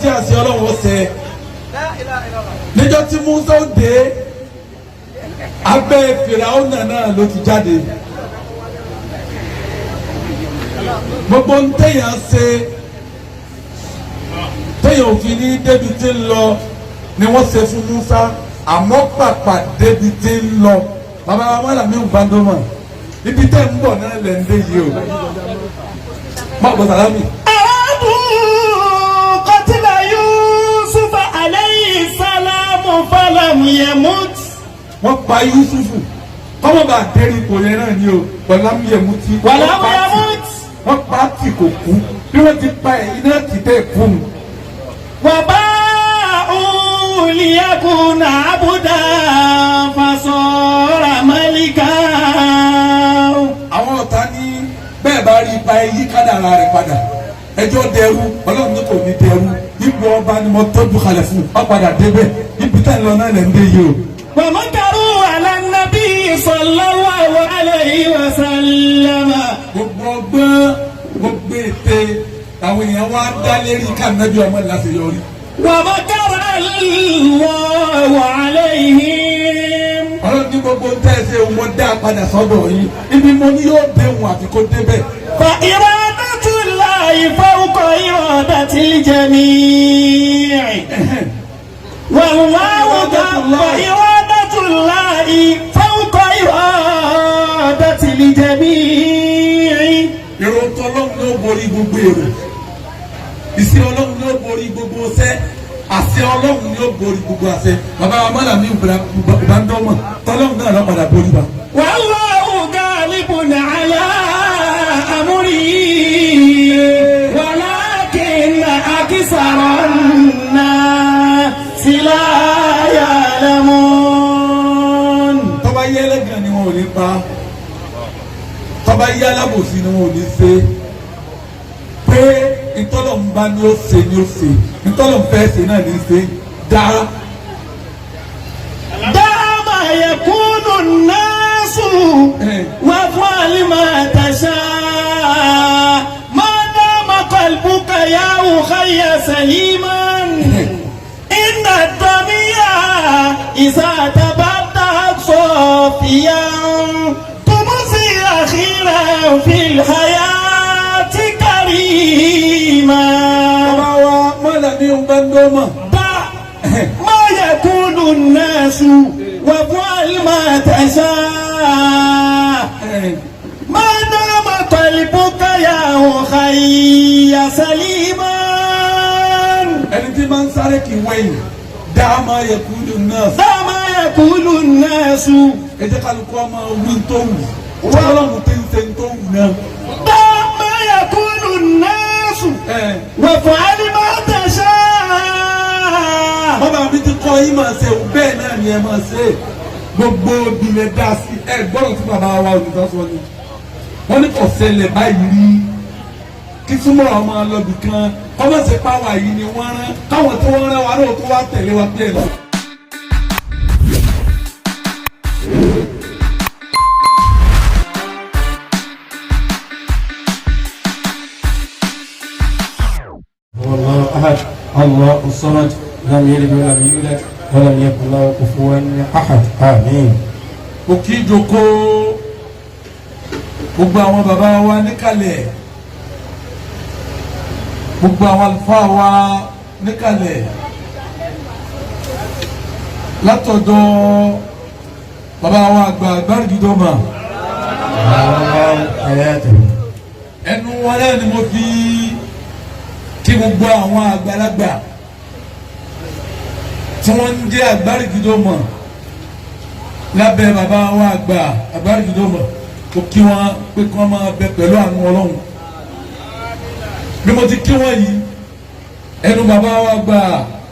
tí àṣẹ Ọlọ́run ṣẹ. Níjọ́ tí Musa ó dé, abẹ́ Fìràwọ́nà náà ló ti jáde. Gbogbo ń téèyàn ṣe téèyàn òfin ní débi tí ń lọ ni wọ́n ṣe fún Musa, àmọ́ pàpà débi tí ń lọ. Bàbá wa mọ́là mi ò bá ń dọ́mọ̀ ibi tẹ́ ń bọ̀ náà lẹ̀ ń dé yìí o. Má bọ̀ sàlámì. أرادوا قتل يوسف عليه السلام فلم يمت. Wọ́n pa Yusufu kọ́mọ̀ bá dẹ́rì ipò yẹn náà ni o, wàlámù tí. ولم يمت. Wọ́n pa á tì kò kú, bí wọ́n ti pa ẹ̀yin náà tì tẹ́ kú mu. وباءوا ليكون عبدا فصار ملكا. Àwọn ọ̀tá ní bẹ́ẹ̀ bá rí ipa yí kádàrá rẹ̀ padà, ẹjọ́ dẹrú. Ọlọ́run ní kò ní dẹrú, ipò ọba ni mo tọ́jú kalẹ̀ fún ọ, padà débẹ̀. Ibi tá ń lọ náà lẹ̀ ń dé yìí o. ومكروا على النبي صلى الله عليه وسلم. Gbogbo ọgbọ́n, gbogbo ète àwọn èèyàn wá dá lérí kànábí ọmọ láṣeyọrí. ومكر الله عليهم. Ọlọ́run ní gbogbo ń tẹ́ ẹ ṣe, wọn dá padà sọ́dọ̀ yín, ibi mo ní yóò déhùn àfi kó débẹ̀. فإرادة الله فوق إرادة الجميع، والله فإرادة الله فوق إرادة الجميع. Èrò tọlọ́run ló borí gbogbo èrò, ìṣe Ọlọ́run ló borí gbogbo ṣẹ́, àṣẹ Ọlọ́run ló borí gbogbo àṣẹ. Bàbá wa mọ́là mi ìbándọ́mọ̀ tọlọ́run náà ló padà borí wa. والله غالب على أمره ولكن أكثر الناس لا يعلمون. Tọ́ba yẹ ẹlẹ́gàn ni wọn ò ní pa, tọ́ba yẹ alábòsí ni wọn ò ní ṣe pé ìtọ́lọ̀ ń bá ní ó ṣe ní ó ṣe, ìtọ́lọ̀ ń fẹ́ ṣe náà ní ṣe dá. دع ما يقول الناس وافعل ما تشاء ما دام قلبك يا أخي سليما. إن الدنيا إذا تبدأت صافيا تمسي أخيرا في الحياة كريما. Bàbá wa mọ́là mi ìbándọ́mọ̀. دع ما يقول الناس وافعل ما تشاء ما دام قلبك يا أخي سليما. Ẹni tí máa ń sáré kì í wẹ̀yìn. دع ما يقول الناس. دع ما يقول الناس. Ẹ jẹ́ kálukú ọmọ wí tó wù, ọlọ́run tí ń ṣe tó wù náà. دع ما يقول الناس وافعل ما تشاء. Bàbá mi ti kọ́ yín máa ṣe òun, bẹ́ẹ̀ náà ni ẹ máa ṣe. Gbogbo ìbílẹ̀ dá sí ẹ gbọ́dọ̀ tí bàbá wa olùdó sọ ni wọ́n ní kò ṣẹlẹ̀ báyìí rí, kí súnmọ́ ọmọ lọ́bì kan kọ́mọ̀sí páwà yìí ni wọ́n rán káwọn tí wọ́n rán wa náà tó wá tẹ̀lé wa pé ẹ̀ lọ. هو الله أحد الله الصمد لم يلد ولم يولد ولم يكن له كفوا أحد آمين. Mo kí ìjókòó gbogbo àwọn bàbá wa níkàlẹ̀, gbogbo àwọn àlùfáà wa níkàlẹ̀, látọ̀dọ̀ bàbá wa àgbà gbárùgídọ́mà. الله حياته. Ẹnu wọn náà ni mo fi kí gbogbo àwọn àgbàlagbà tí wọ́n ń jẹ́ àgbárùgídọ́mà lábẹ́ bàbá wa àgbà àgbárùgídọ́mà. Kò kí wọn pé kí wọ́n máa bẹ pẹ̀lú àánú Ọlọ́run. Bí mo ti kí wọn yìí, ẹnu bàbá wa àgbà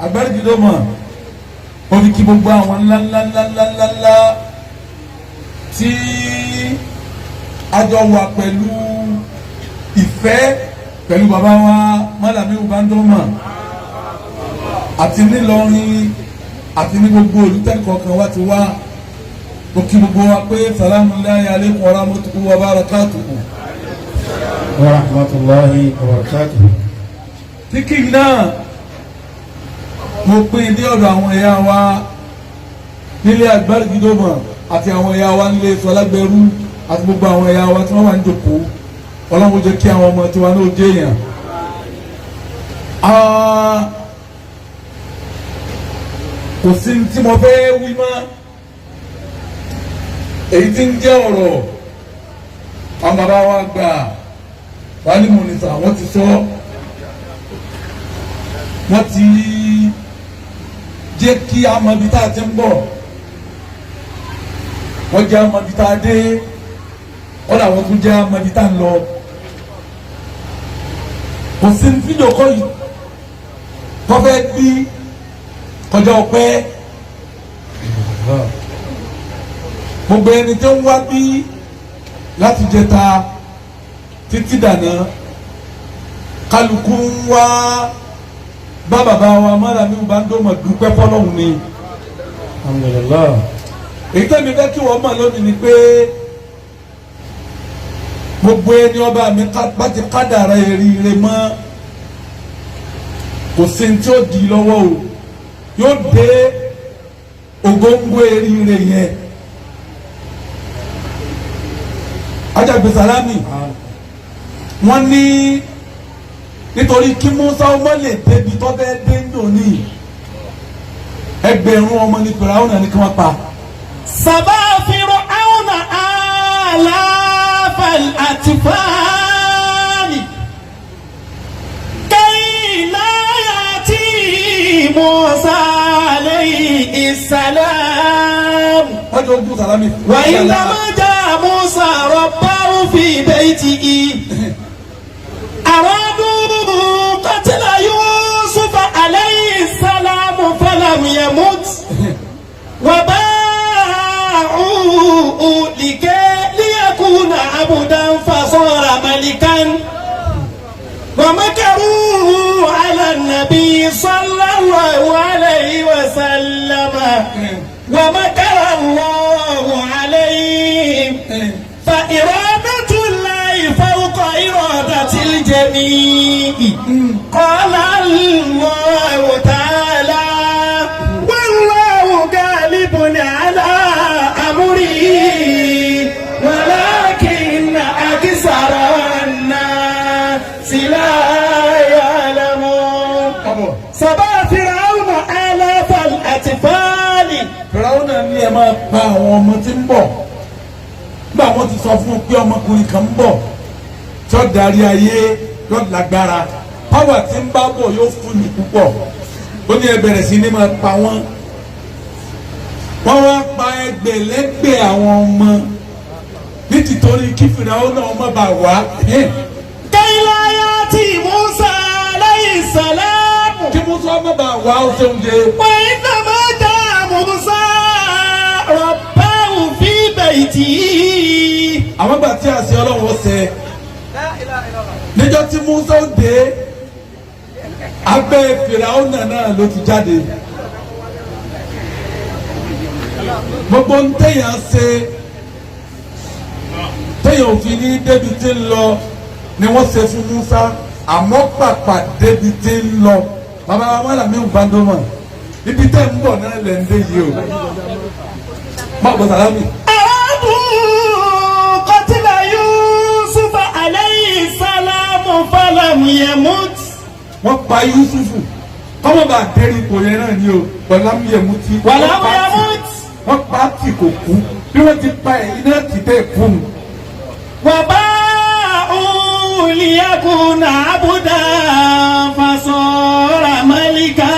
àgbárùgídọ́mà mo fi kí gbogbo àwọn ńlá ńlá ńlá ńlá ńlá ńlá tí a jọ wà pẹ̀lú ìfẹ́ pẹ̀lú bàbá wa Málàmí Ubandoma àti nílọrin àti ní gbogbo olùtẹ́kọ̀ọ́ kan wá ti wá. Mo kí gbogbo wa pé salamu alaykum wa rahmatullahi wa barakatuhu. ورحمة الله وبركاته. Kíkì náà Mo pín dé ọ̀dọ̀ àwọn ẹ̀yà wa nílé Àgbàrìgídọ́mọ̀ àti àwọn ẹ̀yà wa nílé Sọlágbẹ́rú àti gbogbo àwọn ẹ̀yà wa tí wọ́n wà ní jòkó. Ọlọ́run jẹ́ kí àwọn ọmọ tiwa náà jẹ́ èèyàn. Ah, kò sí ní tí mo fẹ́ wí mọ́. Èyí tí ń jẹ́ ọ̀rọ̀ àwọn bàbá wa gbà wálé mọ̀nìtà, wọ́n ti sọ, wọ́n ti jẹ́ kí a mọ ibi tá a ti ń bọ̀, wọ́n jẹ́ a mọ ibi tá a dé, wọ́n làwọn tún jẹ́ a mọ ibi tá a ń lọ. Kò sí ní fídíò kọ́ yìí kọ́ fẹ́ bí kọjá ọpẹ́. Gbogbo ẹni tó ń wá bí láti jẹta títí dànà, kálukú ń wá bá bàbá wa mọ́làmí bá ń dọ́mọ̀ dúpẹ́ fọlọ́hún ni. Alhamdulillah. Èyí tẹ́mi fẹ́ kí wọ́n mọ̀ lónìí ni pé gbogbo ẹni ọba mi bá ti kádàrá eríire mọ́, kò sí ní tí ó di lọ́wọ́ o, yóò dé ògóńgó eríire yẹn. Ajagbe Salami, wọ́n ní nítorí kí Musa ọmọ lè débi tó fẹ́ dé ní òní, ẹgbẹ̀rún ọmọ ní Fìràwọ̀n ní kí wọ́n pa. سبا فرعون آلاف الأطفال كي لا يأتي موسى عليه السلام. Wọ́n jọ ojú Salami. وإنما جاء موسى ربه في بيته، أرادوا قتل يوسف عليه السلام فلم يمت، وباعوه لكي ليكون عبدا فصار ملكا، ومكروا على النبي صلى الله عليه وسلم ومكر الله عليهم، فإرادة الله فوق إرادة الجميع. قال الله تعالى: والله غالب على أمره ولكن أكثر الناس لا يعلمون. سبا فرعون آلاف الأطفال. Fìràwọ̀n náà ní ẹ máa pa àwọn ọmọ tí ń bọ̀. Nígbà wọ́n ti sọ fún un pé ọmọkùnrin kan ń bọ̀ tí ó darí ayé, yóò lágbára, páwà tí ń bá bọ̀ yóò fún mi púpọ̀, ó ní ẹ bẹ̀rẹ̀ sí ní máa pa wọ́n. Wọ́n wá pa ẹgbẹ̀lẹ́gbẹ̀ àwọn ọmọ ní tìtorí kí Fìràwọ̀n náà má bàa wá. كي لا يأتي موسى عليه السلام. Kí Musa má bàa wá, ó ṣe oúnjẹ. وإنما دعا موسى ربه في بيته. Àwọn gbà tí àṣẹ Ọlọ́run ó ṣe níjọ́ tí Musa ó dé, abẹ́ Fìràwọ́nà náà ló ti jáde. Gbogbo ń téèyàn ṣe téèyàn ò fi ní débi tí ń lọ ni wọ́n ṣe fún Musa, àmọ́ pàpà débi tí ń lọ. Bàbá wa wàlà mi ò bá dọ́mọ̀ ibi tẹ́ ń bọ̀ náà lẹ́ ń dé yìí o, má bọ̀ Sàlámì. أرادوا قتل يوسف عليه السلام فلم يمت. Wọ́n pa Yusufu kọ́mọ̀ bá dẹ́rì ipò yẹn náà ni o, wàlámù yẹ̀mú ti. ولم يمت. Wọ́n pa á tì, kò kú. Bí wọ́n ti pa ẹ̀yin náà tì tẹ́ kú mu. وباعوا ليكون عبدا فصار ملكا.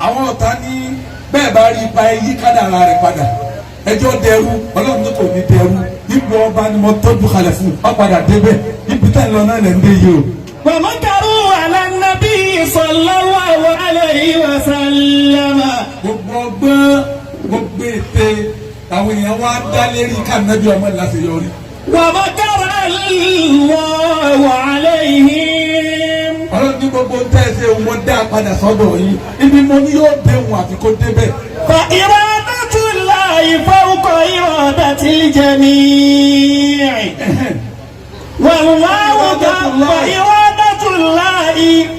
Àwọn ọ̀tá ní bẹ́ẹ̀ bá rí ipa ẹyí kádàrá rẹ̀ padà, ẹjọ́ dẹrú. Ọlọ́run tó kò ní dẹrú, ipò ọba ni mo tọ́jú kalẹ̀ fún ọ, padà débẹ̀. Ibi tá ń lọ náà lẹ́ ń dé yìí o. ومكروا على النبي صلى الله عليه وسلم. Gbogbo ọgbọ́n, gbogbo ète àwọn èèyàn wá dá lérí kànábì ọmọ láṣeyọrí. ومكر الله عليهم. Ọlọ́run ní gbogbo ń tẹ́ ẹ ṣe, wọn dá padà sọ́dọ̀ yìí. Ibi mo ní yóò dé wọn, àfi kó débẹ̀. فإرادة الله فوق إرادة الجميع، والله فإرادة الله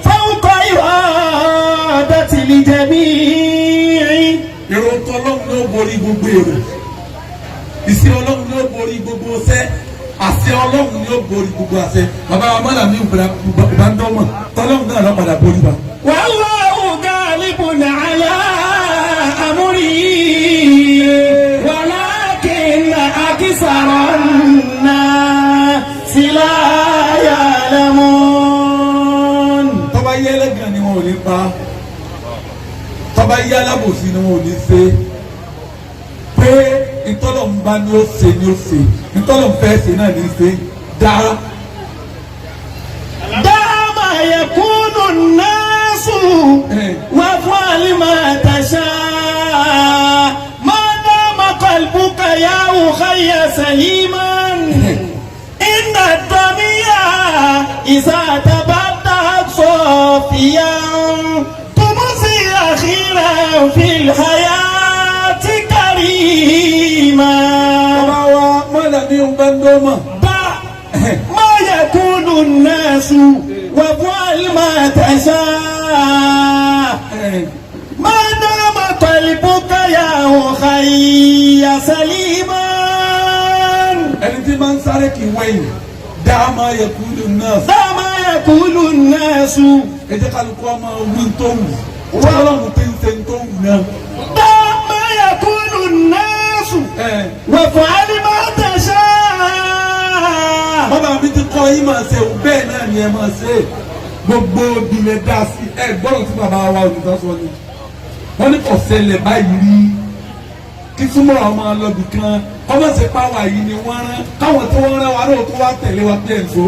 فوق إرادة borí gbogbo èrò, ìṣe Ọlọ́run ni ó borí gbogbo ṣẹ́, àṣẹ Ọlọ́run ni ó borí gbogbo àṣẹ. Bàbá wa mọ́là mi ìbádọ́mọ̀ tọ́lọ́run náà lọ́padà borí wa. والله غالب على أمره ولكن أكثر الناس لا يعلمون. Tọ́ba yẹ ẹlẹ́gàn ni wọn ò ní pa, tọ́ba yẹ alábòsí ni wọn ò ní ṣe, pé ìtọ́lọ́mùbá ni ó ṣe ni ó ṣe, ìtọ́lọ́mùfẹ́ ṣe náà ní í ṣe dáa. دع ما يقول الناس وافعل ما تشاء ما دام قلبك يا أخي سليما. إن الضمير إذا تبدأت صافيا تمسي أخيرا في الحياة كريما. Bàbá wa mọ́là ní ọgbẹ́ndọ́mọ̀. دع ما يقول الناس وافعل ما تشاء ما دام قلبك يا أخي سليما. Ẹni tí máa ń sáré kì í wẹ̀yìn. Dáa máa yẹ kúlù náà. دع ما يقول الناس. Ẹ jẹ́ kálukú ọmọ wí tó wù, Ọlọ́run tí ń ṣe tó wù náà. دع ما يقول الناس وافعل ما تشاء. Bàbá mi ti kọ́ yín máa ṣe òun, bẹ́ẹ̀ náà ni ẹ máa ṣe. Gbogbo ìbílẹ̀ dá sí ẹ gbọ́dọ̀ tí bàbá wa olùdá sọ ni wọ́n ní kò ṣẹlẹ̀ báyìí rí, kí súnmọ́ àwọn máa lọ bì kan kọ́mọ̀sí pàwọ́ yìí ni wọ́n rán káwọn tí wọ́n rán wa náà tó wá tẹ̀lé wa bí ẹ̀ ń so.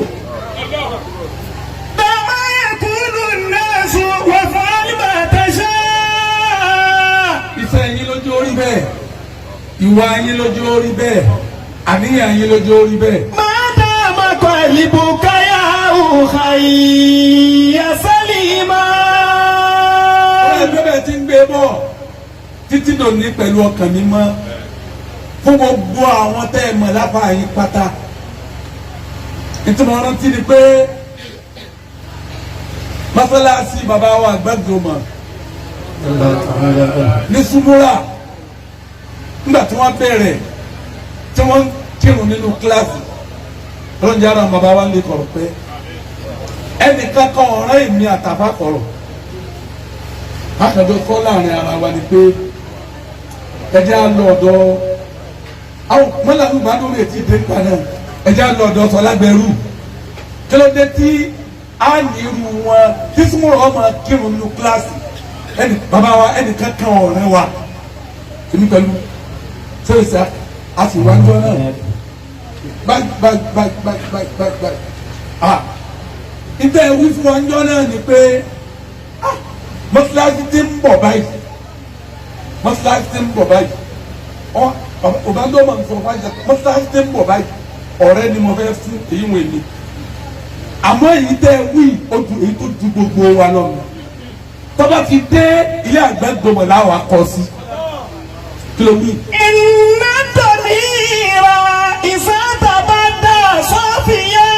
دع ما يقول الناس وافعل ما تشاء. Iṣẹ́ yín lójú orí bẹ́ẹ̀, ìwà yín lójú orí bẹ́ẹ̀, àníyàn yín lójú orí bẹ́ẹ̀. ما دام قلبك يا أخي سليما. Ọ̀rẹ́ ẹgbẹ́ bẹ́ẹ̀ ti ń gbé bọ̀ títí dòní pẹ̀lú ọkàn mímọ́ fún gbogbo àwọn tẹ́ ẹ mọ̀ lápá yín pátá. Ìtumọ̀ rántí ni pé mọ́sálásí bàbá wa àgbàgbọ́mọ̀ الله تعالى عنه. Ní Súmúrà, nígbà tí wọ́n bẹ̀rẹ̀ tí wọ́n ń kírun nínú kíláàsì lọ́njà ara bàbá wa ń lè kọ̀rọ̀ pé ẹnìkan kan ọ̀rẹ́ èmi àtàfà kọ̀rọ̀ akàjọ sọ láàrin ara wa ni pé ẹjẹ́ á lọ ọ̀dọ̀ àwọn mọ́làmú bá lórí ètí ìdè nípa náà, ẹjẹ́ á lọ ọ̀dọ̀ Sọlágbẹ̀rù. Kí ló dé tí a ní irú wọn tí Súmúrà ọmọ kírun nínú kíláàsì? Ẹnì bàbá wa ẹnìkan kan ọ̀rẹ́ wa, èmi pẹ̀lú sẹ́yìnsá a sì wá jọ náà báyìí báyìí báyìí báyìí báyìí báyìí báyìí. Ah, ìtẹ́ wí fún wa jọ náà ni pé, ah, mọ́sálásí ti ń bọ̀ báyìí, mọ́sálásí ti ń bọ̀ báyìí. Ọ ọ̀bádọ́ máa ń sọ fún àyíṣà, mọ́sálásí ti ń bọ̀ báyìí, ọ̀rẹ́ ni mo fẹ́ fún èyí wọ̀nyí ni. Àmọ́ èyí tẹ́ wí ojú èyí tó ju gbogbo wa lọ nù, tọ́ba ti dé ilé àgbẹ̀gbọ̀mọ̀ láwa kọ sí, kí ló wí? إن الضمير إذا تبدى صافيا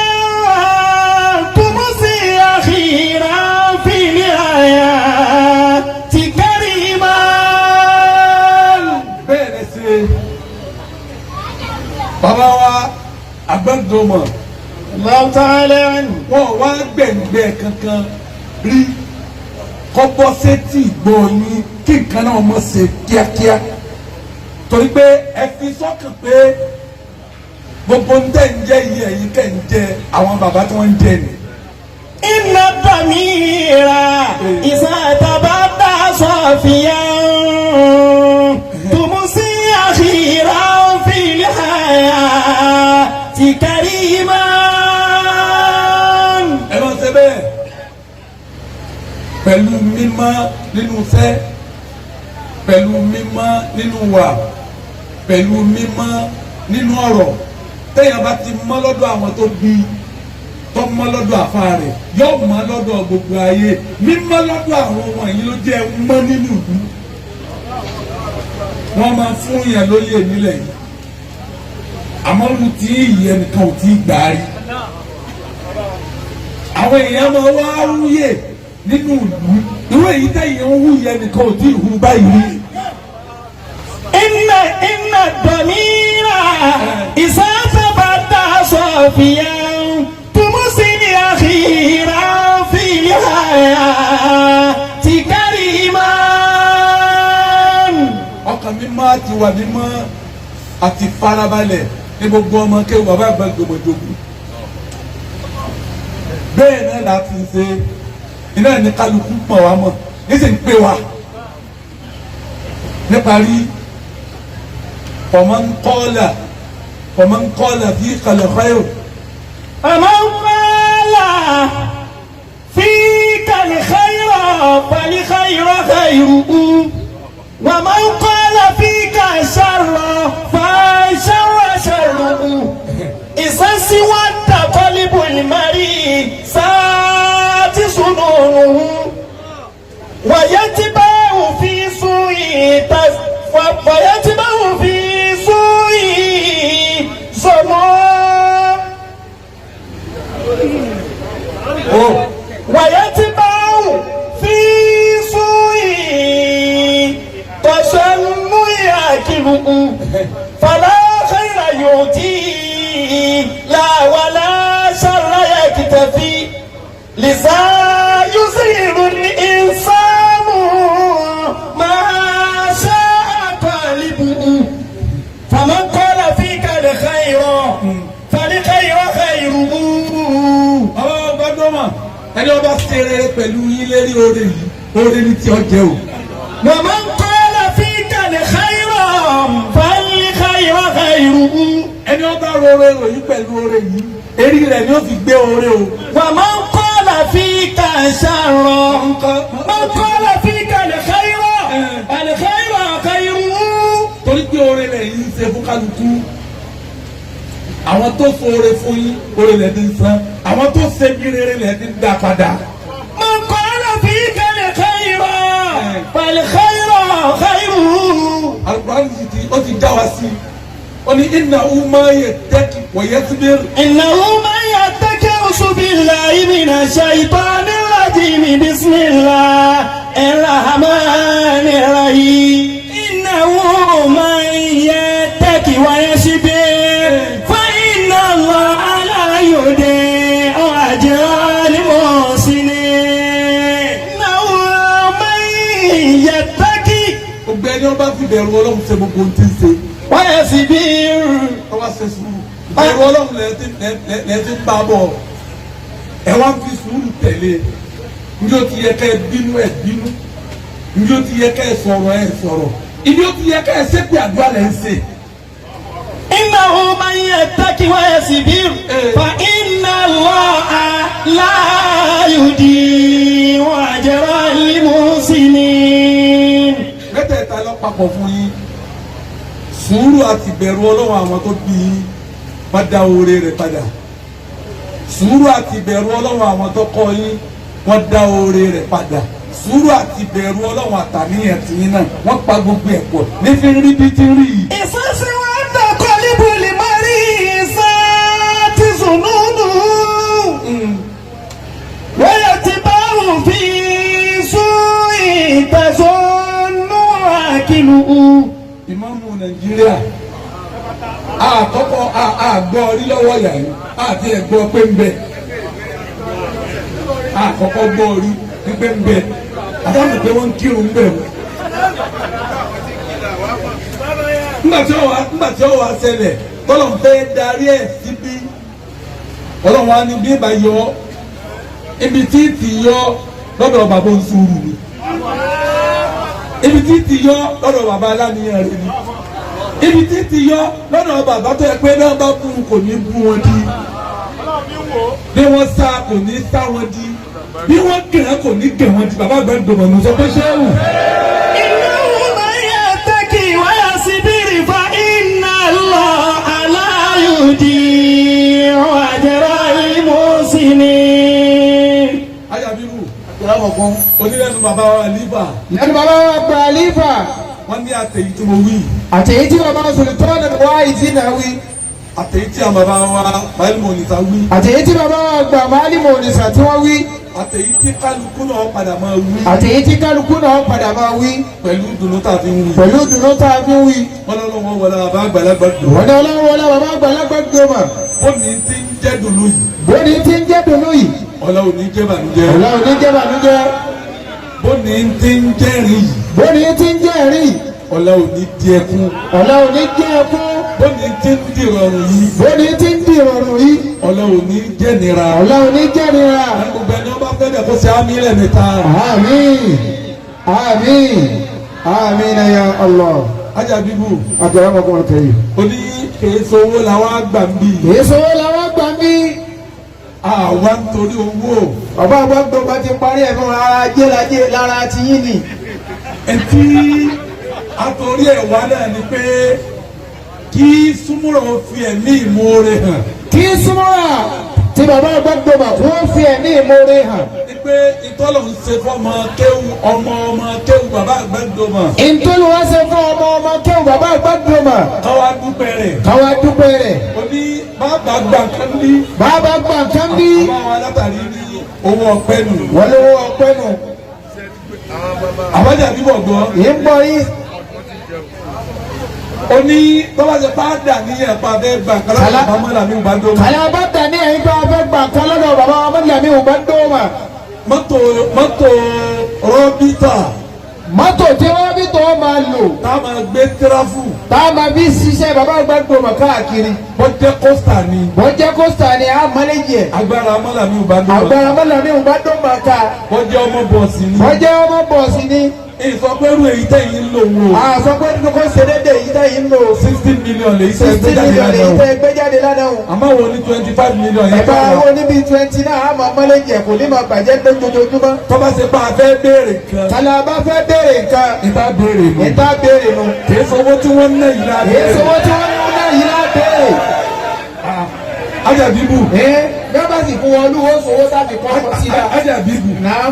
تمسي أخيرا في الحياة كريما. Bẹ́ẹ̀ lẹ ṣe bàbá wa àgbẹ̀gbọ̀mọ̀. الله تعالى عنه. Wọn wá gbẹ̀ngbẹ̀ kankan rí kọ́bọ́ sétí ìgbọ́ yín kí nǹkan náà mọ̀ ṣe kíákíá, torí pé ẹ fi sọ́kàn pé gbogbo ń tẹ̀ ń jẹ́ yìí, ẹ̀yin kẹ̀ ń jẹ àwọn bàbá tí wọ́n ń jẹ ni. إن الضمير إذا تبدى صافيا تمسي أخيرا في الحياة كريما. Ẹ máa ṣe bẹ́ẹ̀ pẹ̀lú mímọ́ nínú iṣẹ́, pẹ̀lú mímọ́ nínú wà, pẹ̀lú mímọ́ nínú ọ̀rọ̀. Téèyàn bá ti mọ́ lọ́dọ̀ àwọn tó bí, tó mọ́ lọ́dọ̀ àfa rẹ̀, yóò mọ́ lọ́dọ̀ gbogbo ayé. Mímọ́ lọ́dọ̀ àwọn wọ̀nyí ló jẹ́ mọ́ nínú ìlú. Wọ́n máa fún yẹn lóyè nílẹ̀ yìí, àmọ́ mo ti yẹ nìkan ò tí ì gbà á rí. Àwọn èèyàn máa wá wúyè nínú ìlú, irú èyí tẹ̀yìn ń wúyè nìkan ò tí ì hu báyìí rí. إن الضمير إذا تبدى صافيا تمسي أخيرا في الحياة كريما. Ọkàn mímọ́ àti wà mímọ́ àti farabalẹ̀ ní gbogbo ọmọ kéwù bàbá àgbà gbọmọdógún. Bẹ́ẹ̀ náà láti ṣe iná ní kálukú pọ̀ wá mọ̀ níṣẹ́ ń pè wá níparí. Ọmọ ń kọ́lá fi kalẹ̀ khayr. فمن قال فيك الخير فالخير خيره، ومن قال فيك الشر فالشر شره. إذا سود قلب المرء ساءت ظنونه، ويتبع في سوء ظنون ó ويتبع في سوء تسم يأكله، فلا خير يؤتي لا ولا شر يكتفي. لذا يصير الإنسان ما شاء قلبه. فمن قال فيك الخير فالخير خيره. Bàbá gbàdúrà ẹni ọba ṣe rere pẹ̀lú yín lérí oore yìí, oore ní tí ó jẹ o. ومن قال فيك الخير فالخير خيره. Ẹni ọba rọrọ ròyìn pẹ̀lú oore yìí, eré rẹ̀ ni ó fi gbé oore o. ومن قال فيك شر، من قال فيك الخير الخير خيره. Torí pé oore rẹ̀ yìí ń ṣe fún kálukú. Àwọn tó foore fún yín, oore rẹ̀ ti ń san. Àwọn tó ṣe bí rere rẹ̀ ti ń dá padà. من قال فيك الخير فالخير خيره. Al-Qur'an ti ó ti já wa sí i. Ó ní إنه من يتق ويصبر. إنه من يتق، أعوذ بالله من الشيطان الرجيم، بسم الله الرحمن الرحيم. إنه من يتق ويصبر فإن الله لا يضيع أجر المحسنين. إنه من يتق Gbogbo ẹni ọba fi bẹ̀rù Ọlọ́run ṣe gbogbo ohun tí ń ṣe. ويصبر. Ọba ṣe sùúrù. Ìbẹ̀rù Ọlọ́run lẹ́ẹ̀ ti ń bá bọ̀. Ẹ wá fi sùúrù tẹ̀lé. Njẹ́ o ti yẹ ká ẹ bínú, ẹ bínú. Njẹ́ o ti yẹ ká ẹ sọ̀rọ̀, ẹ sọ̀rọ̀. Ibi o ti yẹ ká ẹ ṣépè, àdúrà lẹ́ ń ṣe. إنه من يتق ويصبر فإن الله لا يضيع أجر المحسنين. Mẹ́tẹ̀ẹ̀ta lọ papọ̀ fún yín. Sùúrù àti ìbẹ̀rù Ọlọ́run àwọn tó bí yín, wọ́n dá oore rẹ̀ padà. Sùúrù àti ìbẹ̀rù Ọlọ́run àwọn tó kọ́ yín, wọ́n dá oore rẹ̀ padà. Sùúrù àti ìbẹ̀rù Ọlọ́run àtàníyàn tìyín náà, wọ́n pa gbogbo ẹ̀ pọ̀ nífi rí bí ti rí yìí. إذا اسود قلب المرء ساءت ظنونه، ويتبع في سوء تظن عاقله. Ìmáàmù Nàìjíríà àkọ́kọ́ àgbọ̀ orí lọ́wọ́ ìyá yìí àti ẹ̀gbọ́ pé ń bẹ. Àkọ́kọ́ gbọ́ orí pé ń bẹ àtàwọn pé wọ́n ń kírun ń bẹ wọ́n. Nígbà tí ó wà ṣẹlẹ̀ tọ́lọ̀ ń fẹ́ darí ẹ̀ síbí, Ọlọ́run á ní bí ìbá yọ ibi tí ti yọ lọ́dọ̀ bàbá oṣù ni, ibi tí ti yọ lọ́dọ̀ bàbá aláníyàn rẹ̀ ni, ibi tí ti yọ lọ́dọ̀ bàbá tó yẹ pé náà bá bú kò ní bú wọn di, bí wọ́n sá kò ní sá wọn di, bí wọ́n gẹ̀ kò ní gẹ̀ wọ́n di. Bàbá àgbà gbọmọ̀ ní sọ pé ṣéwù. إنه من يتق ويصبر فإن الله لا يضيع أجر المحسنين. Ayabiru onílẹ̀nu bàbá wa lífà. Lẹ́nu bàbá wa gba àlífà. Wọ́n ní àtẹ̀yí tí mo wí. Àtẹ̀yí tí bàbá Sultan wá ìdí náà wí. Àtẹ̀yí tí àwọn bàbá wa báyìí mọ̀ níta wí. Àtẹ̀yí tí bàbá wa gbà máàlì mọ̀ọ́nìsà tí wọ́n wí. Àtẹ̀yí tí kálukú náà padà máa wí. Àtẹ̀yí tí kálukú náà padà máa wí. Pẹ̀lú ìdùnnú tá a fi ń wí. Pẹ̀lú ìdùnnú tá a fi ń wí. Wọ́n lọ́wọ́ wọlé bàbá àgbàlagbà dùn. Wọ́n ní ọlọ́run wọlé bàbá àgbàlagbà dùnmọ̀. Ó ní ti ń jẹ́ dùnnú yìí. Bóni ti ń jẹ́ dùnnú yìí. Ọlá ò ní jẹ́ bànújẹ́. Ọ̀la ò ní jẹ́ bànújẹ́. Bóni ti ń jẹ́rìí yìí. Bóni ti ń jẹ́ ẹ̀rín yìí. Ọlá ò ní di ẹkún. Ọ̀la ò ní jẹ́ ẹkún. Bóni ti ń dìrọ̀rùn yìí. Bóni ti ń dìrọ̀rùn yìí. Ọlá ò ní jẹ́ nira. Ọ̀la ò ní jẹ́ nira. Gbogbo ẹni ọba fẹ́ dẹ̀ kó ṣe ámì lẹ́ẹ̀mẹ́ta. Àmín. Àmín. Àmín ya Allah. Ajá bíbù. Akramakum al-karim. Ó ní kìí sowó làwọn àgbà ń bì. Kìí sowó làwọn gbà ń bí. Àwa ń torí owó. Bàbá àgbàgbọ́ bá ti parí ẹ̀ fún ara ajé lajé lára ti yín ni. Etí àtòrí ẹ̀ wá náà ni pé kí súnmúrọ̀ fi ẹ̀mí ìmoore hàn. Kí súnmọ́ra tí bàbá àgbàgbọ́ bà kó fi ẹ̀mí ìmoore hàn. Ni pé ìtọ́lọ̀ ń ṣe fọ́mọ kéwu ọmọ ọmọ kéwu bàbá àgbàdo mọ̀. Ìtọ́lù wá ṣe fún ọmọ ọmọ kéwù bàbá àgbàdo mà. Káwa dúpẹ́ rẹ̀. Káwa dúpẹ́ rẹ̀. Ó ní bàbá gbà kan ní. Bàbá gbà kan bí. Bàbá wa látàrí ní owó ọpẹ́ nù. Wọ́n lówó ọpẹ́ nù. Àbájá bíbọ̀ gbọ́. Yìí ń bọ̀ yìí. Ó ní bàbá ṣe bá dà níyẹn pa fẹ́ gbà kan lọ́dọ̀ bàbá mọ́lá mi ò bá dó. Kàlá bá dà ní ẹ̀yìn bá fẹ́ gbà kan lọ́dọ̀ bàbá mọ́lá mi ò bá dó mà. Mọ́tò mọ́tò rọ́bítà. Mọ́tò tí rọ́bítà ó máa lò. Tá a máa gbé tíráfù. Tá a máa fi ṣiṣẹ́ bàbá àgbàdo mà káàkiri. Bó jẹ́ kóstà ni. Bó jẹ́ kóstà ni a mánéjì ẹ̀. Agbára mọ́lá mi ò bá dó mà. Agbára mọ́lá mi ò bá dó mà ká. Bó jẹ́ ọmọ bọ̀ọ̀sì ni. Bó jẹ́ ọmọ bọ̀ọ̀sì ni. Ìsọpẹ́rù èyí tẹ̀yìn ń lò wò. Àsọpẹ́rù kò ṣe déédéé èyí tẹ̀yìn ń lò. 60 million lèyí tẹ́ gbé jáde 60 million lèyí lánàá o. tẹ́ gbé jáde lánàá o. Àmọ́ wo ní 25 million yẹn. Ẹ̀ka wo níbi 20 náà a máa mọ́lẹ́jì ẹ̀ kò ní máa bàjẹ́ lójoojúmọ́. Tọ́ba ṣe bá a fẹ́ béèrè nǹkan. Kàlà bá fẹ́ béèrè nǹkan. Ìta béèrè nù. Ìta béèrè nù. Kìí sọ owó tí wọ́n ń ná yìí la Kìí sọ owó tí wọ́n ń ná yìí la béèrè. Ajá bíbù. Ẹ bá sì fún wọn olúwo sowó sábì kọ́ ọkọ sí la. Ajá bíbù. Náà.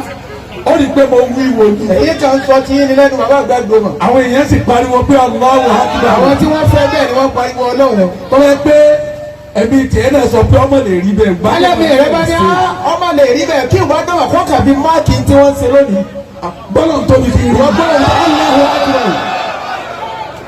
Ó rí i pé mo wí wo ni. Èyí kan sọ tí yín ni lẹ́nu bàbá àgbàdo mọ̀. Àwọn èèyàn sì pariwo pé Allahu Akbar. Àwọn tí wọ́n fẹ́ bẹ́ẹ̀ ni wọ́n pariwo Ọlọ́run. Tọ́lá pé ẹbí tiẹ̀ náà sọ pé ọmọ lè rí bẹ́ẹ̀. Alẹ́mi rẹ bá ní ọmọ lè rí bẹ́ẹ̀ kí ìwà dọ̀wọ̀ kó kàbí máàkì tí wọ́n ń ṣe lónìí. Bọ́lá ń tóbi kiri. Wọ́n gbọ́dọ̀ Allahu Akbar.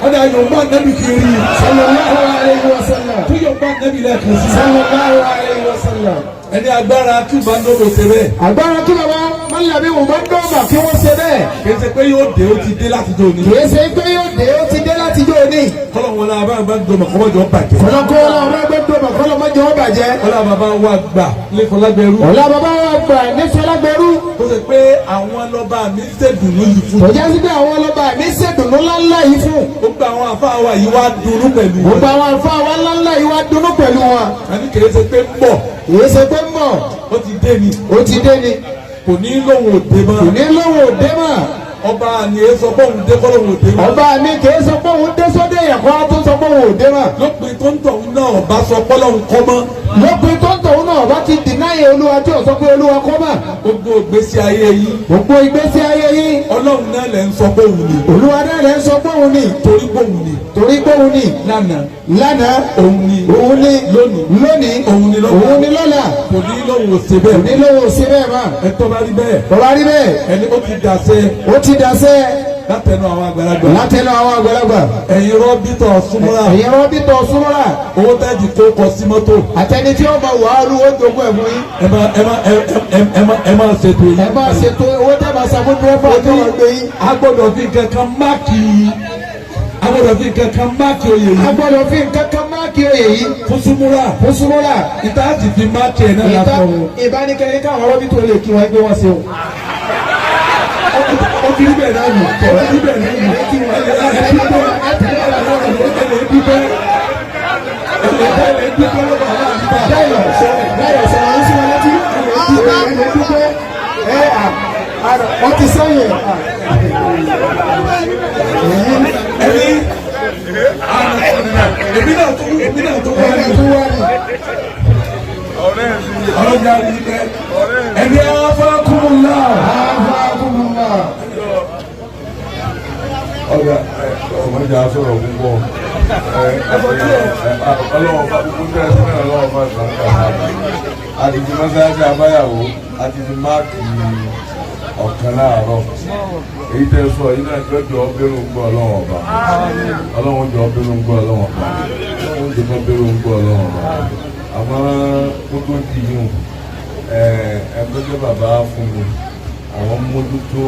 Ọ̀dà Yorùbá nẹ́bí kiri. Sallallahu alayhi wa sallam. Tó Yorùbá nẹ́bí lẹ́ẹ̀kan sí. Sallallahu alayhi wa sallam. Ẹni agbára kí bá ń dọ́gbọ̀ ṣe bẹ́ẹ̀. Agbára kí bàbá Mọ́lábí wò bá ń dọ́gba kí wọ́n ṣe bẹ́ẹ̀. Kì í ṣe pé yóò dé ó ti dé láti jọ òní. Kì í ṣe pé yóò dé ó ti dé láti jọ òní. Kọ́lọ̀ wọn náà bá ń dọ́gba kọ́mọ́jọ́ bàjẹ́. Kọ́lọ́ kọ́ wọn bá ń dọ́gba kọ́lọ́ mọ́jọ́ bàjẹ́. Ọlá bàbá wa gbà ní Fọlágbẹ́rú. Ọlá bàbá wa gbà ní Fọlágbẹ́rú. Tó ṣe pé àwọn lọ́ba mi ṣèdùnnú yìí fún. Kò jẹ́ sí pé àwọn lọ́ba mi ṣèdùnnú ńláńlá yìí fún. Gbogbo àwọn àfáà wa yìí wá dunnú pẹ̀lú wọn. Gbogbo àwọn àfáà wa ńláńlá yìí wá dunnú pẹ̀lú wọn. Àní kì í ṣe pé ń bọ̀. Kì í ṣe pé ń bọ̀. Ó ti dé ni. Ó ti dé ni. Kò ní lóhùn òde mọ́. Kò ní lóhùn òde mọ́. Ọba ni e sọ pé òun dé kọ́ lóhùn òde mọ́. Ọba mi kì í sọ pé òun dé sóde yẹn kó tó sọ pé òun òde mọ́. Lópin tó ń tọ̀hún náà ọba sọ pé lóhùn kọ́ mọ́. Lópin tó ń tọ̀hún náà ọba ti dìnáyè olúwa tí ò sọ pé olúwa kọ́ mọ́. Gbogbo ìgbésí ayé yìí. Gbogbo ìgbésí ayé yìí. Ọlọ́run náà lẹ̀ ń sọ pé òun ni. Olúwa náà lẹ̀ ń sọ pé òun ni. Torí pé òun ni. Torí pé òun ni. Lánàá. Lánàá. Òun ni. Òun ni. Lónìí. Lónìí. Òun ni lọ́la. Òun ni lọ́la. Kò ní lóhùn ò ṣe bẹ́ẹ̀. Kò ní lóhùn ò ṣe bẹ́ẹ̀ mọ́. Ẹ tó bá rí bẹ́ẹ̀. Tó bá rí bẹ́ẹ̀. Ẹni ó ti dàsẹ́. Ó ti dàsẹ́. Látẹnu àwọn àgbàlagbà. Látẹnu àwọn àgbàlagbà. Ẹ̀yin rọ́bìtọ̀ súnmọ́ra. Ẹ̀yin rọ́bìtọ̀ súnmọ́ra. Owó tẹ́jú kó kọ sí mọ́tò. Àtẹni tí ó máa wà á lówó jogún ẹ̀ fún yín. Ẹ máa ṣètò yìí. Ẹ máa ṣètò owó tẹ́ máa san fún dírẹ́fà tó máa gbé yín. A gbọ́dọ̀ fi nǹkan kan máàkì. A gbọ́dọ̀ fi nǹkan kan máàkì oyè yìí. A gbọ́dọ̀ fi nǹkan kan máàkì oyè yìí. Fún súnmọ́ra. Fún súnmọ́ra. Ìta sì fi máàkì ẹ̀ náà látọ̀. Ìbánikẹ́ni káwọn rọ́bìtọ̀ lè kí wọn gbé wọn ṣe o. Ó ti rí bẹ́ẹ̀ náà nù. Ó ti rí bẹ́ẹ̀ náà nù. Wọ́n ti sẹ́yìn. Ẹni èmi náà tó èmi náà tó wá ní. Ọlọ́jà rí bẹ́ẹ̀. Ẹni afakumullah. Afakumullah. Ọ̀gá ọmọdé asọ̀rọ̀ púpọ̀ ọlọ́wọ́ bá gbogbo tẹ́lẹ̀ sí náà ọlọ́wọ́ bá ìgbà Àti ti mọ́sálásí abáyàwó àti ti máàkì ọ̀kan láàárọ̀. Èyí tẹ́ sọ yìí náà jọjọ bẹ́rù ń gbọ́ Ọlọ́run ọba. Ọlọ́run jọ bẹ́rù ń gbọ́ Ọlọ́run ọba. Ọlọ́run jọ bẹ́rù ń gbọ́ Ọlọ́run ọba. Àmọ́ kó tó di yìí ẹgbẹ́ jẹ́ bàbá fún mi, àwọn mójútó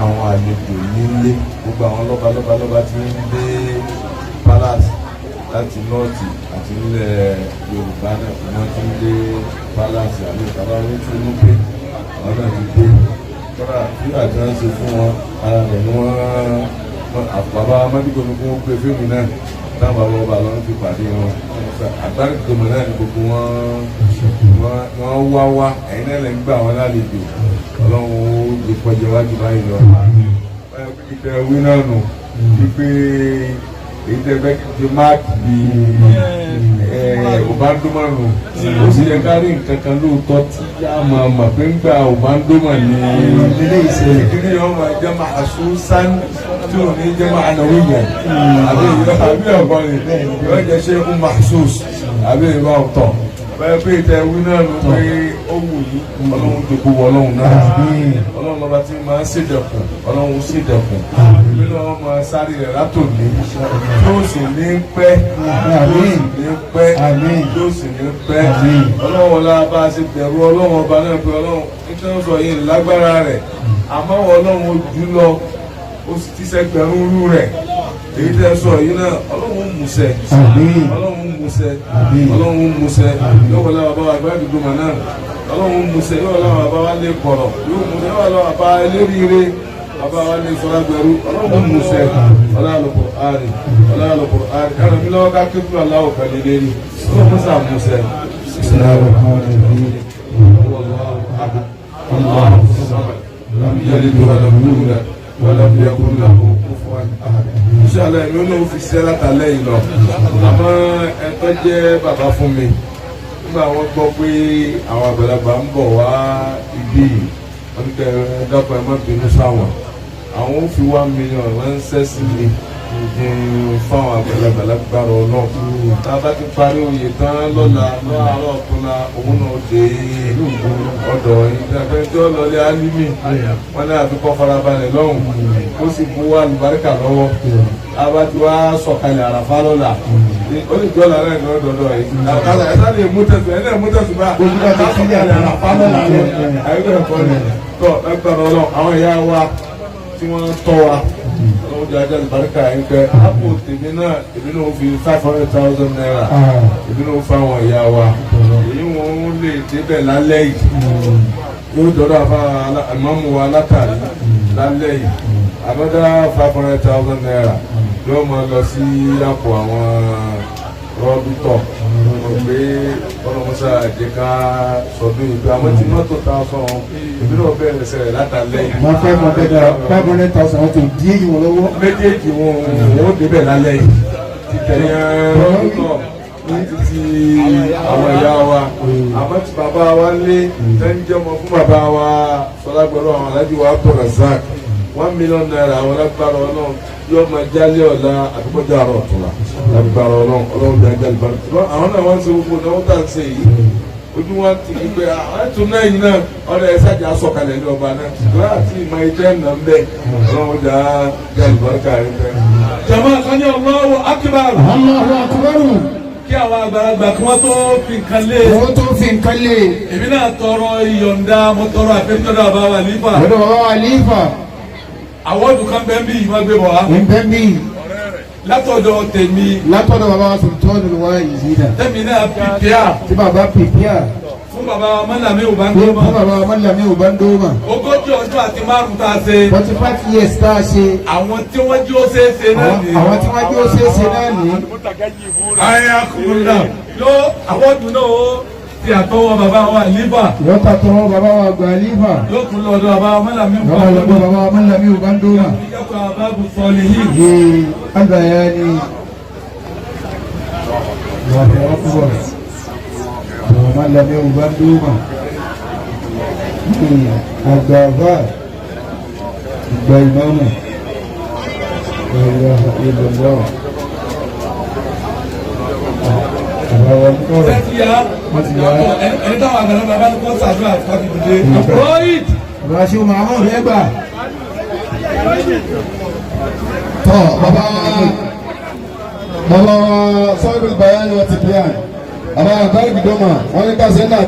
àwọn àlejò nílé, gbogbo àwọn lọ́ba lọ́ba lọ́ba tí ń dé palace láti north àti nílẹ̀ Yorùbá náà, wọ́n ti ń dé palace àbí ìtàbá wọn tún ní pé àwọn náà ti dé. Kọ́dà nígbà tí wọ́n ṣe fún wọn ara rẹ̀ ni wọ́n bàbá amádìgbò ní kí wọ́n gbé fíìmù náà táwọn bàbá ọba lọ́n ti pàdé wọn. Àgbáríjọmọ náà ni gbogbo wọn wá wá. Ẹ̀yin náà lè ń gbà wọn lálejò. Ọlọ́run ó lè kọjá wájú báyìí lọ. Ìtẹ̀ wí náà nù wípé èyí tẹ́ fẹ́ kí n máàkì ọ̀bándómọ̀ nù, ó sì yẹ ká rí nǹkan kan lóòótọ́ tí a máa mọ̀ pé ń gba ọ̀bándómọ̀ ní Ilé ìṣẹ̀lẹ̀. Ìdílé yẹn máa jẹ́ mahsusan tí ò ní jẹ́ ma'nawiyan, àbí àbí ọ̀gbọ́n ni yóò jẹ́ ṣe é mahsus àbí ìwà ọ̀tọ̀ bẹ́ẹ̀ pé ìtẹ̀ wí náà nù pé ó wù yí. Ọlọ́run jòkó wọ Ọlọ́run náà, Ọlọ́run lọ́ba tí máa ń ṣèdẹ̀kùn, Ọlọ́run ṣèdẹ̀kùn nínú ọmọ sáré rẹ̀ látòní tó sì ní pẹ́, tó sì ní pẹ́, tó sì ní pẹ́. Ọlọ́run ọlá bá a ṣe bẹ̀rù Ọlọ́run ọba náà pé Ọlọ́run nítorí sọ yìí lágbára rẹ̀, àmọ́ Ọlọ́run ojú lọ, ó sì ti sẹ́gbẹ̀rún rú rẹ̀. Èyí tẹ́ sọ yìí náà, Ọlọ́run musẹ̀, Ọlọ́run musẹ̀, Ọlọ́run musẹ̀. Yóò wọlé bàbá wa gbàdúgbò mọ̀ náà, Ọlọ́run musẹ̀. Yóò wọlé bàbá wa lé kọ̀rọ̀, yóò musẹ̀. Yóò wọlé bàbá eléríire, bàbá wa lé sọlá gbẹrú. Ọlọ́run musẹ̀. Ọlọ́run Al-Qur'ani, Ọlọ́run Al-Qur'ani ẹ̀rọ mi lọ́wọ́ ká kékeré aláwọ̀ kan lé lérí. Ọlọ́run musa musẹ̀. الله الصمد لم يلد ولم يولد ولم يكن له كفوا أحد. Inshallah, èmi ò fi ṣiṣẹ́ látàlẹ́ yìí lọ, àmọ́ ẹ̀tọ́ jẹ́ bàbá fún mi. Nígbà wọ́n gbọ́ pé àwọn àgbàlagbà ń bọ̀ wá ibí yìí, wọ́n ní kẹ́ ẹ dákun, ẹ má bínú sáwọn, àwọn ò fi 1 million ránṣẹ́ sí mi fáwọn àgbàlagbà. Lágbára Ọlọ́run, tá a bá ti parí oyè tán lọ́la lọ́àárọ̀ ọ̀túnla, òun náà dé ọ̀dọ̀ ìgbàgbẹ́ tí ó lọlé álímì wọn náà fi kọ́ farabalẹ̀ lọ́hùn, ó sì bu àlùbáríkà lọ́wọ́. A bá ti wá sọ̀kalẹ̀ àràfá lọ́la, ó lè jọ́ làárẹ̀ ní ọ̀dọ̀dọ̀ yìí. Ẹ̀ sá lè mú tẹ̀sùn ẹ̀ náà mú tẹ̀sùn bá sọ̀kalẹ̀ àràfá lọ́la àyẹ̀wò ẹ̀kọ́ ni tọ́. Lágbára Ọlọ́run, àwọn ìyá wa tí wọ́n tọ́ wa, Ọlọ́run jẹ́ ajá àlùbáríkà yín pẹ́. Àpò tèmi náà, èmi náà fi ₦500,000, èmi náà fáwọn ìyá wa. Èyí wọn lè débẹ̀ lálẹ́ yìí, yóò dọ́dọ̀ àfa ìmáàmù wa látàrí lálẹ́ yìí. Another ₦500,000 yóò máa lọ sí àpò àwọn rọ́bìtọ̀. Mọ̀ pé ọlọ́mọṣá jẹ́ ká sọdún yìí pé àmọ́ tí mọ́tò ta sọ èmi náà bẹ̀rẹ̀ sẹ̀rẹ̀ látàlẹ́ yìí. Wọ́n 500 naira, 500,000, wọ́n ti di èyí wọn lọ́wọ́. Méjèèjì wọn ò débẹ̀ lálẹ́ yìí, ti tẹ̀yẹ rọ́bìtọ̀ àti ti àwọn ìyá wa. Àmọ́ tí bàbá wa lé tẹ́ńjẹ́ ọmọ fún bàbá wa sọlágbọ́dọ̀, àwọn alájí wa Abdulrasaq, ₦1 million, àwọn lágbára Ọlọ́run yóò máa jálé ọ̀la àdúgbòjá àrọ̀ ọ̀túnla. Lágbára Ọlọ́run, Ọlọ́run bí ajá ìbára àwọn náà wọ́n ń ṣe gbogbo náà wọ́n tà ń ṣe yìí, ojú wọn ti fi pé àwọn ètò náà yìí náà ọ̀rẹ́ ẹ̀ sájà sọ̀kalẹ̀ ní ọba náà lọ́wọ́ àti ìmọ̀ ẹ̀jẹ̀ náà ń bẹ̀. Ọlọ́run já já ìbára rẹ̀ fẹ́. Jama kan ní Allahu akbar. Allahu akbar. Kí àwọn àgbàlagbà kí wọ́n tó fi nǹkan lé. Wọ́n tó fi nǹkan lé. Èmi náà tọrọ ìyọ̀ǹda, mo tọrọ àfẹ́tọ́dọ̀ àbá wa lífà. Lọ́dọ̀ bàbá wa lífà. Àwọ̀dù kan bẹ́ẹ̀ bí ìwọ́n gbé bọ̀ wá. Ń bẹ́ mí. Látọ̀dọ̀ tèmi. Látọ̀dọ̀ bàbá wa Sultanul Waizina. Tèmi náà pìpìà. Tí bàbá pìpìà. Fún bàbá wa Mọ́làmí Fún Òbándómà. bàbá wa Mọ́làmí Òbándómà. 35 ọdún tá a ṣe. 45 years tá a ṣe. Àwọn tí wọ́n jí ó ṣeé ṣe náà nìyí. Àwọn tí wọ́n jí ó ṣeé ṣe náà nìyí. Ayé akúrúdà yóò àwọ̀dù náà ó ti àtọwọ́ bàbá wa lífà. Yóò ta tọwọ́ bàbá wa gbà lífà. Yóò tún lọ́dọ̀ bàbá wa Mọ́làmí Yóò lọ́dọ̀ bàbá wa Mọ́làmí Òbándómà. Ìjọba báàbù sọ̀lì yìí. Yé albayani. Allahu akbar. Bàbá Mọ́làmí Òbándómà. Àgbààbà. Ìgbà ìmáàmù. La ilaha illallah. Bàbá wa ń kọ̀rọ̀. Sẹ́tìyà. Ẹni táwọn àgbàlagbà bá ní kó sàdúrà káfí dìde. Rohit. Rashid Mahmood ẹgbà. Tọ́ bàbá bàbá sọ́ọ́dún bayani wa ti bíyàn bàbá àgbáyé gbìdọ́mà wọ́n ní ká sẹ́ńdà.